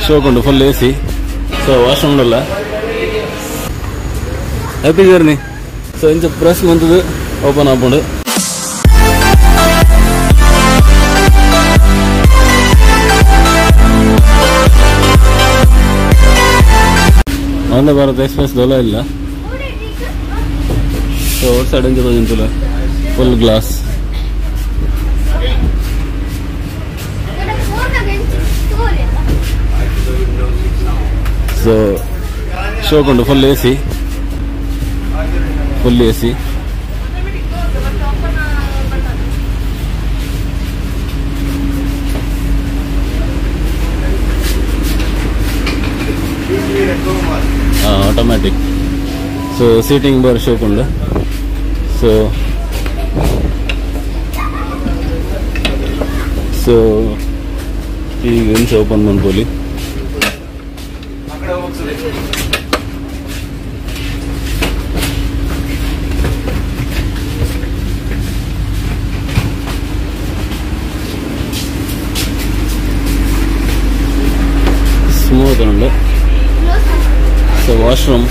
ಶೋಕ್ ಉಂಡು full A C. So washroom ಉಂಡಲ್ಲ. Happy journey. So ಇಂಚ ಪ್ರೆಸ್ ಮಂತದ್ದು ಓಪನ್ ಆಪುಂಡು. ವಂದೇ ಭಾರತ್ ಎಕ್ಸ್ಪ್ರೆಸ್ ದೋಲ ಇಲ್ಲ. ಸೊ ಔಟ್ ಸೈಡ್ ಇಂಚ ತೋಜುಂತುಲ ಫುಲ್ ಗ್ಲಾಸ್. ಸೊ ಶೋಕ್ ಉಂಡು full A C. Full A C. Automatic. So seating bar ಶೋಕ್ ಉಂಡು. ಸೊ ಸೊ ಈಗ ಎಂಚ ಓಪನ್ ಮನ್ಪೊಲಿ. ಸ್ಮೂತ್ ಉಂಡು. ಸೊ ವಾಶ್ರೂಮ್.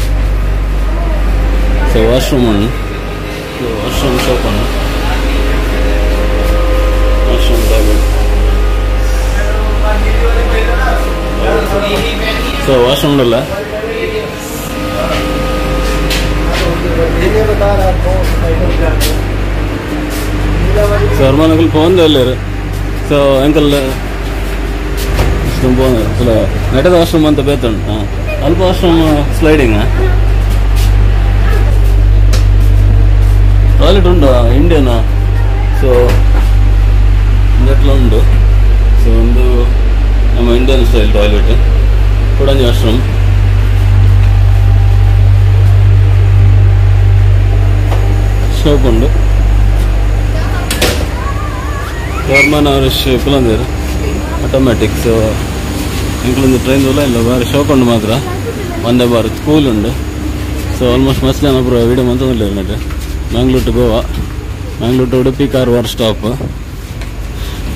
ಸೊ ವಾಶ್ರೂಮ್ ಉಂಡು. ಸೊ ವಾಶ್ರೂಮ್ ಶೋಕ್ ಉಂಡು. Washroom toilet. So washroom ಉಂಡಲ್ಲ. ಸೊ ಅರ್ಮಾನಕಲ್ ಫೋನ್ ಅಲ್ಲೇರು. ಸೊ ಅಂಕಲ್ ನೆಟದ ವಾಶ್ರೂಮ್ ಅಂತ ಬೇತುಂಡು. ಹಾಂ ಅಲ್ಪ ವಾಶ್ರೂಮ್ ಸ್ಲೈಡಿಂಗ್. ಟಾಯ್ಲೆಟ್ ಉಂಡು ಇಂಡಿಯನ್. ಸೊ ನೆಟ್ಲ ಉಂಡು. ಸೊ ಒಂದು ನಮ್ಮ ಇಂಡಿಯನ್ ಸ್ಟೈಲ್ ಟಾಯ್ಲೆಟ್ ಕುಡಂಜಿ ವಾಶ್ರೂಮ್. ಶೋಪ್ ಉಂಡು. ಗೌರ್ಮನ್ ಅವರು ಕುಲಂದೇರು ಆಟೋಮ್ಯಾಟಿಕ್. ಸೊ ಇಂಕ್ಲೊಂದು ಟ್ರೈನ್ ದೂಲ ಇಲ್ಲ ಬಾರಿ ಶೋಕ್ ಉಂಡು ಮಾತ್ರ. ವಂದೇ ಭಾರತ್ ಕೂಲ್ ಉಂಡು. ಸೊ ಆಲ್ಮೋಸ್ಟ್ ಮಸ್ತ್ ಜನ ಪೂರ ವೀಡಿಯೋ ಮಂತೊಂದುಲ್ಲೆರ್ ನೆಟ್. Mangalore to Goa, Mangalore to Udupi Karwar stop.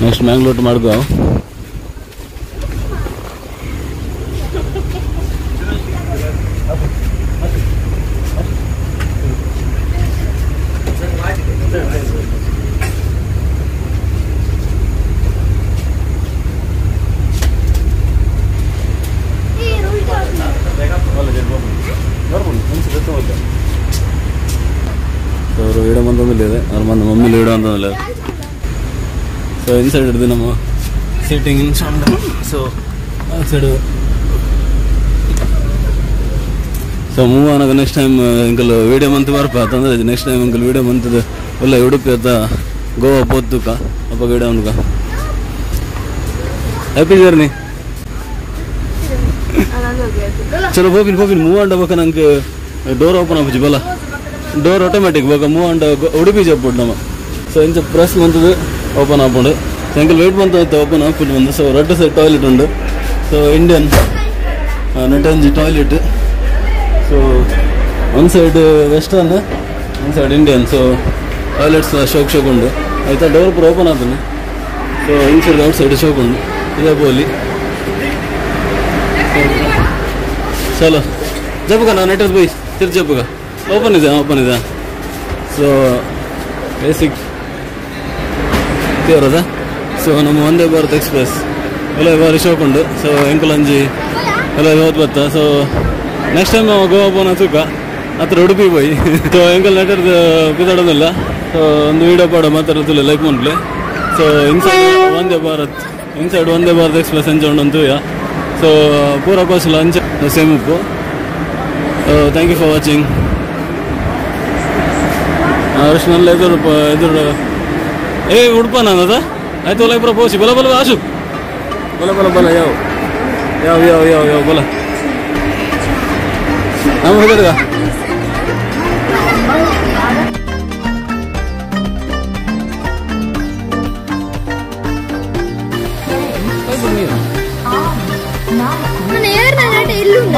Next Mangalore to Madgaon. So ಅವರು ವೀಡಿಯೋ ಮಂತೊಂದುಲ್ಲೆರ್ ಅವ್ರ ಮಂದ ಮಮ್ಮಿ ವೀಡಿಯೋ ಅಂತೊಂದುಲ್ಲೆರ್. ಸೊ ಇನ್ಸೈಡ್ ಹಿಡ್ದು ನಮ್ಮ ಸೀಟಿಂಗ್ ಇನ್ಸೈಡ್. ಸೊ ಆ ಸೈಡ್ ಸೊ ಮೂವ್ ಆನಾಗ next time uncle video month ಬರ್ಪ ಅಂತಂದ್ರೆ ನೆಕ್ಸ್ಟ್ ಟೈಮ್ ಅಂಕಲ್ ವೀಡಿಯೋ ಮಂತದ ಒಳ್ಳೆ ಉಡುಪಿ ಅತ್ತ ಗೋವಾ ಪೋತುಕ ಅಪ್ಪ ವೀಡಿಯೋ ಅನ್ಕ. Happy journey. ಚಲೋ ಪೋಪಿನ್ ಪೋಪಿನ್ ಮೂವ್ ಆಂಡ ಬೊಕ ನಂಗೆ ಡೋರ್ ಓಪನ್ ಆಪುಜಿ ಬಲ. ಡೋರ್ ಆಟೋಮ್ಯಾಟಿಕ್ ಬೊಕ ಮೂವ್ ಆಂಡ ಉಡುಪಿ ಜಪ್ಪುಡು ನಮ. ಸೊ ಇಂಚ ಪ್ರೆಸ್ ಮಂತದ್ದು ಓಪನ್ ಆಪುಂಡು. ಸೊ ಅಂಕಲ್ ವೇಟ್ ಮಂತ ಓಪನ್ ಆಪುಂಡು ಬಂದು. ಸೊ ರಡ್ಡ್ ಸೈಡ್ ಟಾಯ್ಲೆಟ್ ಉಂಡು. ಸೊ ಇಂಡಿಯನ್ ನೆಟಂಜಿ ಟಾಯ್ಲೆಟ್. ಸೊ ಒಂದು ಸೈಡ್ ವೆಸ್ಟರ್ನ್, ಒಂದು ಸೈಡ್ ಇಂಡಿಯನ್. ಸೊ ಟಾಯ್ಲೆಟ್ಸ್ ಶೋಕ್ ಶೋಕ್ ಉಂಡು. ಆಯ್ತಾ ಡೋರ್ ಪೂರ ಓಪನ್ ಆತುಂಡು. ಸೊ ಇನ್ಸೈಡ್ ಔಟ್ ಸೈಡ್ ಶೋಕ್ ಉಂಡು. ಇದೇ ಪೋಲಿ. ಚಲೋ ಜಪ್ಪುಗ ನಾ ನೆಟಸ್ ಬೈ ತಿರ್ ಜಪ್ಪುಗ. ಓಪನ್ ಇದೆ, ಓಪನ್ ಇದೆ. ಸೊ ಬೇಸಿಕ್ ತೀರದ. ಸೊ ನಮ್ಮ ವಂದೇ ಭಾರತ್ ಎಕ್ಸ್ಪ್ರೆಸ್ ಎಲ್ಲ ಬಾರಿ ಶೋಕ್ ಉಂಡು. ಸೊ ಎಂಕಲಂಜಿ ಎಲ್ಲ ಹೋದ್ ಬತ್ತ. ಸೊ ನೆಕ್ಸ್ಟ್ ಟೈಮ್ ಗೋವಾ ಪೋನ ತೂಕ ಹತ್ರ ಉಡುಪಿ ಪೋಯಿ. ಸೊ ಎಂಕಲ್ ನೆಟರ್ದು ಪಿದಾಡೋದಿಲ್ಲ. ಸೊ ಒಂದು ವೀಡಿಯೋ ಪಾಡ ಮಾತಾಡೋದಿಲ್ಲ like ಮನ್ಪ್ಲೆ. So inside Vande Bharat, inside Vande Bharat express ಅಂಚ ಉಂಡು ತೂಯ. ಸೊ ಪೂರ ಕೋಸಲ ಅಂಚ ಸೇಮ್ ಉಪ್ಪು. Thank you for watching. ಅರ್ಶನಲ್ಲ ಎದುರು ಎದುರು ಏ ಉಡುಪ ನಾನದ ಆಯ್ತು ಒಲ್ಲ ಇಬ್ಬರ ಪೋಸಿ ಬಲ ಬಲ ಆಶು ಬಲ ಬಲ ಬಲ ಯಾವ ಯಾವ ಯಾವ ಯಾವ ಯಾವ ಬಲ ನಮ್ಮ ಹುಡುಗರ್ಗ. ನಾನು ಏರ್ನ ಇಲ್ಲುಂಡ.